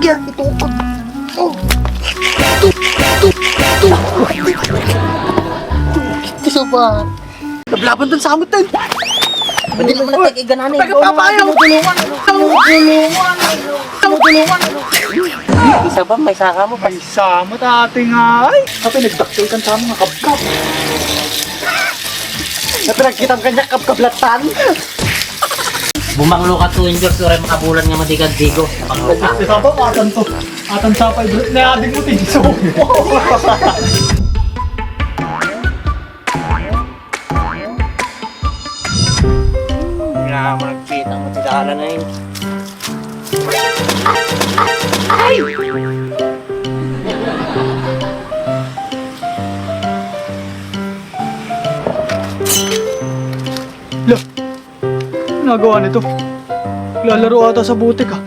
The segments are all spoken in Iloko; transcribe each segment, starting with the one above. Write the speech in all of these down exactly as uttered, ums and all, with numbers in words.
Yan, itukod. Oh. Tu, tu, tu. Ito sa ba? Naglaban din sa amin din. Hindi naman natin iganani. Taga papayaw. Tulungan. Tulungan. Tulungan. Isa ba? May saka mo pa. May sama dati nga. Ay, sabi nagdakkel kan sa mga kabkab. Na pinagkitam kanya kabkablatan. Bumanglo ka two inches, uray makabulan nga madi ka, Digo. Bumanglo ka. Ito ba, atan to? Atan sa pa, na adik mo, Tinso. Nga, magpita mo, tidala na yun. Ay! Lo, ano nagawa nito? Naglalaro ata sa butik, ah.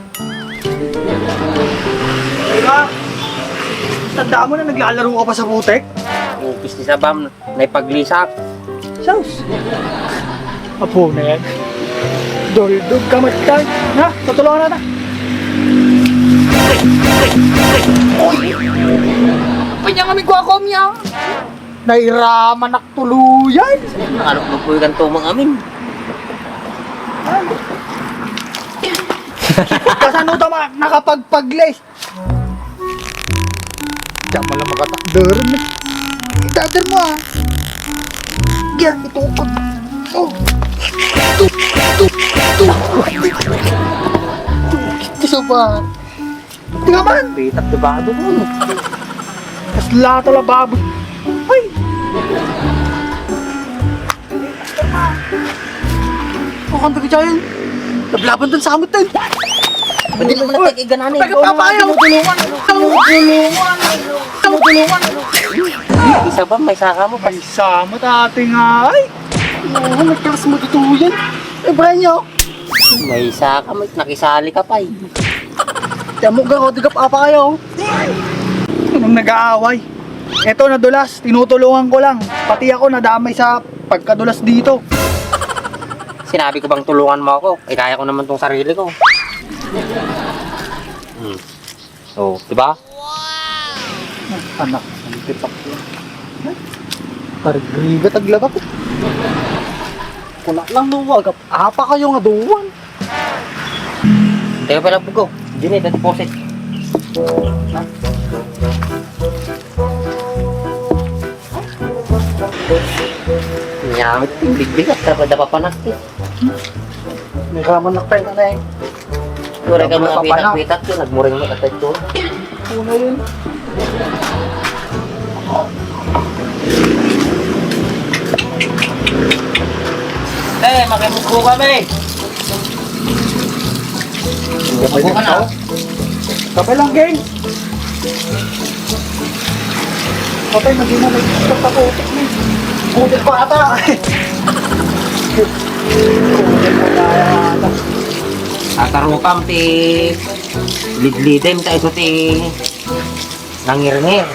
Diba? Tandaan mo na naglalaro ka pa sa butik? Upis ni Sabam, naipaglisak. Sus! Apo na yan. Duldog ka, matay. Ha? Tutulungan na ta. Pwede kami kuha komya. Nairamanak tuluyan. Ano po po yung tumang amin? Kasano tama nakapagpag-lace? Diyan mo lang makatakder, eh. Itader mo, ah. Yan, itukod. Oh. Tu, tu, tu. Ito sa ba? Tingnan man! Pitak di ba ito? Kasla tala baboy. Ay! Ang kanta ka dyan. Naglaban din sa amin din. Pwede naman natin iganani. Taga papayaw. Tulungan. Tulungan. Tulungan. Isa ba? May saka mo pa. May sama dati nga. Ay! Oo, may kalas mo dito yan. Eh, Brian, yo. May isa ka, may nakisali ka pa eh. Tiyan mo, gago, di ka pa kayo. Anong nag-aaway? Eto, nadulas, tinutulungan ko lang. Pati ako nadamay sa pagkadulas dito. Sinabi ko bang tulungan mo ako? Eh, kaya ko naman tong sarili ko. Hmm. Oh, di ba? Anak, ang tipak yan. Tarigriga, taglabak. Kuna lang no, agap, apa kayo nga duwan? Teka pala, bugo. Diyan eh, deposit. Ha? Nyamit, bigbig at dapat dapat panak eh. May kaman na tayo na eh. Wala ka mga pitak-pitak to, nagmuring mo at ito. Una yun. Eh, makibugbo kami. Makibugbo ka na. Kape lang, gang. Patay, hindi na nagkakaputik na eh. Putik pa ata. Putik pa ata. Atarupam ti lidlidem ta iso ti nangirngir.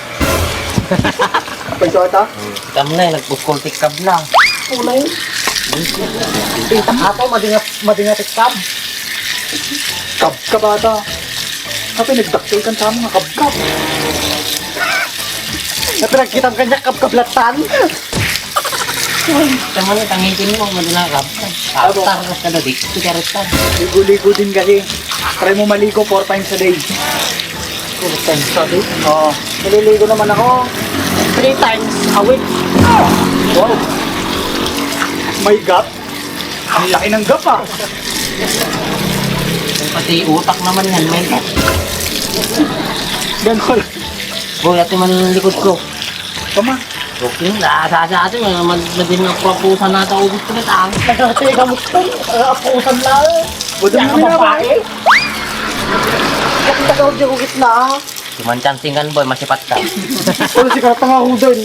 Apa ito ata? Kam na, nagkukultik kabla. Pulay. Ita ato, madingat, madingat kab. Kabkab ata. Sabi, nagdakkel kan sa mga kabkab. Na pinagkitam kanya, kabkablatan. Tama na, tangitin mo, madala ka. Abo. Tartas ka na, di. Sigaret ka. Ligo-ligo din kasi. Try mo maligo four times a day. Four times a day? Oo. Naliligo naman ako three times a week. Wow. May gap? Ang laki ng gap, ah. Pati utak naman yan, may gap. Ganun. Boy, ate man likod ko. Tama. Okay, nasa sa atin, mad-, madin ang propusan na tao gusto na tao. Nagkakatay ka mo ito, propusan na eh. Wala mo na ba eh? Ang tagaw di ko gitna ah. Cuman chancing kan boy, masipat ka. Wala si Karatang ako doon.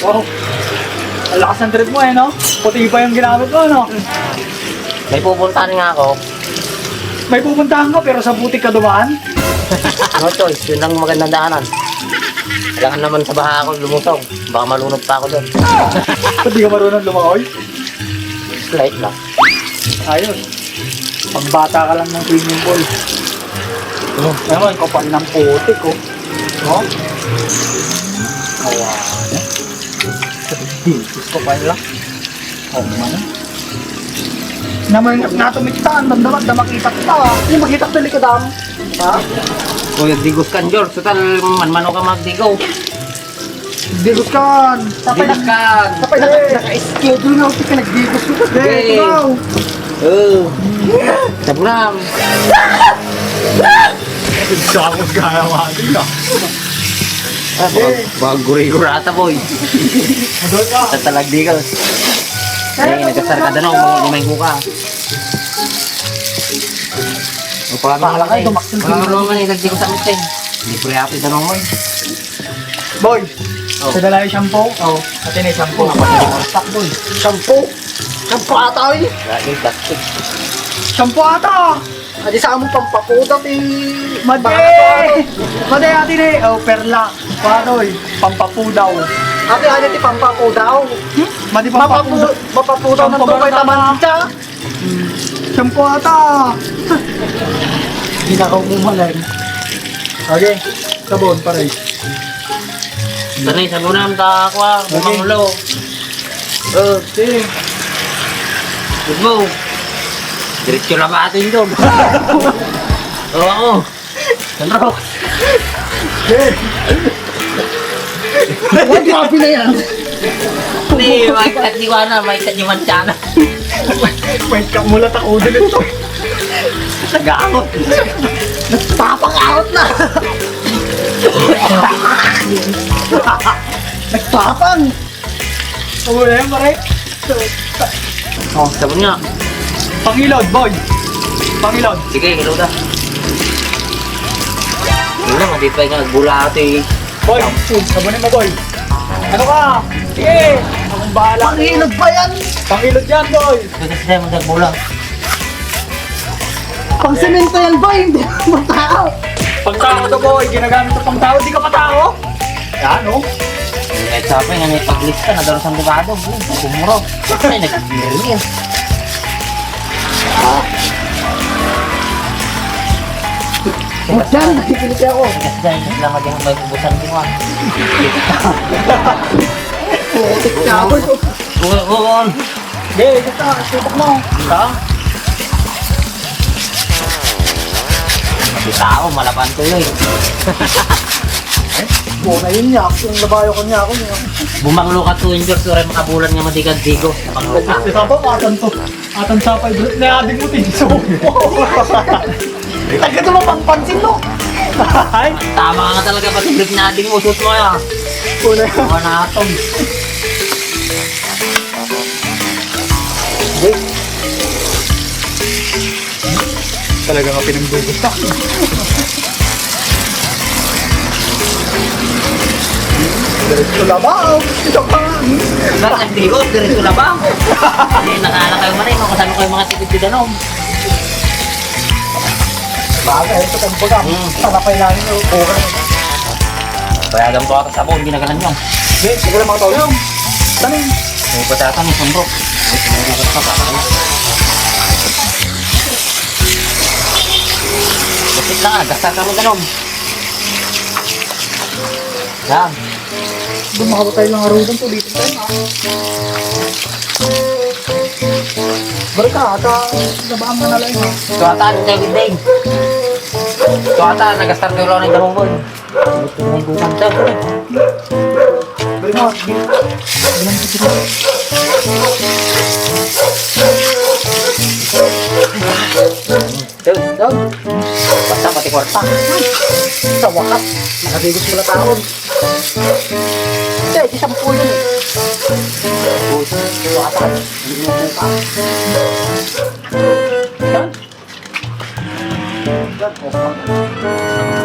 Wow. Ang lakas ng trip mo eh, no? Puti pa yung ginamit mo, no? May pupuntahan nga ako. May pupuntahan ka, pero sa butik ka dumaan? No choice, yun ang magandang daanan. Kailangan naman sa baha ako lumusong. Baka malunod pa ako doon. Ba't di ka marunong lumangoy? Slight lang. Ayos. Pagbata ka lang ng swimming pool. Oh, ewan ko pa ng putik, oh. Oh? Awa. Diyos ko pa lang. Oh, man. Naman nga natumiktaan, damdaman, damakita pa. Yung makita, delikadam. Ha? Kuya, digos kan, George. Total, manmano ka magdigo. Digos kan. Sapay na. Digos kan. Sapay na. Naka-schedule nga ako, pinagdigos ko. Hey. Ito daw. Oh. Sabram. Sakot kaya mati ka. Ah, baka, baka guri-gurata, boy. Madol ka. Tatalag di ka. Eh, nagkasar ka, danong, mga lumay ko ka. O, paano Bahala ka, eh. Dumaksil Wala ka naman, eh, nagdi ko sa amin, eh. Libre ako, danong mo, eh. Boy, Oh. Sa dalay shampoo? Oh, ati na shampoo. Napatak, boy. Shampoo? Shampoo ata, eh. Lagi, plastic. Shampoo ata. Adi sa among pampapudaw ti Madi! Madi, ati ni, oh, perla. Panoy, pampapudaw. Ati, adi ti pampapudaw. Hmm? Madi pampapudaw. Mapapu-, mapapudaw ng Pampapudaw tubay na. Taman siya. Hmm. Shampoo ata. Ginakaw mo man, eh. Okay, sabon, pare. Tanay, sabunan ta ako, ah. Okay. Bumangulo. Oh, sige. Good mo. Diretso na ba atin doon? Oo. Sandro. Hey! Ay, grabe na yan. Hindi, may kat di wala, may kat di mantsana. May kamulat ako din ito. Nag-aawat. Nagpapang-aawat na. Nagpapang. Ano na yan, pare? Oh, sabon nga. Pangilod, boy. Pangilod. Sige, hiloda. Wala, matipay nga, nagbula ato eh. Boy, sabonin mo, boy. Ano ka? Sige, akong bahala. Pangilod ba yan? Pangilod yan, boy. Kasi siya, magkagbula. Pang semento yan, boy. Hindi pang tao. Pang tao to, boy. Ginagamit to pang tao. Di ka pa tao. Yan, oh. Kahit sa akin, ano yung paglista, nadarusan ko ba ito? Kumuro. Ay, nag-clear. Diyan, nakikinig ako. Kasi dahil sa lang, hindi mo may bubusan ko, ah. Putik na ako. Oo, oo, oo. Di, ito ka, tutok mo. Ha? Di tao, malaban to yun. Buo na yun niya, yung labayo ko niya, ako niya. Bumanglo ka to, Injor, sure makabulan nga madigan digo. Bumanglo ka. Isa pa, atan to. Atan sa pa, naabig mo, tinso. Taga to mapangpansin, no? Ay. Tama nga talaga, pati brief na ading mo, shoot mo, ah. Una. Mga natong. Talaga nga pinanggugusta. Diretso labaw. Ito pa. Nasa digo, diretso labaw. Ay, nakaala kayo man eh, no? Kasama kayo mga tipid dito, no? Bagay, ito, pagbaga. Hmm. Sarap ay lang yun. Bukas. Kaya alam ko ata sabon, ginagalan nyo. Hindi, sige lang, mga tol. Tanim. May patata, may sundok. May sundok pa, patata. Bakit lang, ah, gasta ka mo ganun. Yan. Doon makapatay lang arugan to, dito tayo, ah. Balik ka, ata, nabaan mo na lang, ah. Ito ata, ang David Day. Ito ata, nagastar ko lang ng garong ko, eh. Ito na yung butang. Ito, ito, ito. Balik mo. Balik mo, ito, ito. Doon, doon. Basta pati kwarta. Sa wakas, nakabigos ko na taon. Hindi, di sampu yun eh. Uy, kwarta. Hindi mo buka. Yan. Yan, oh.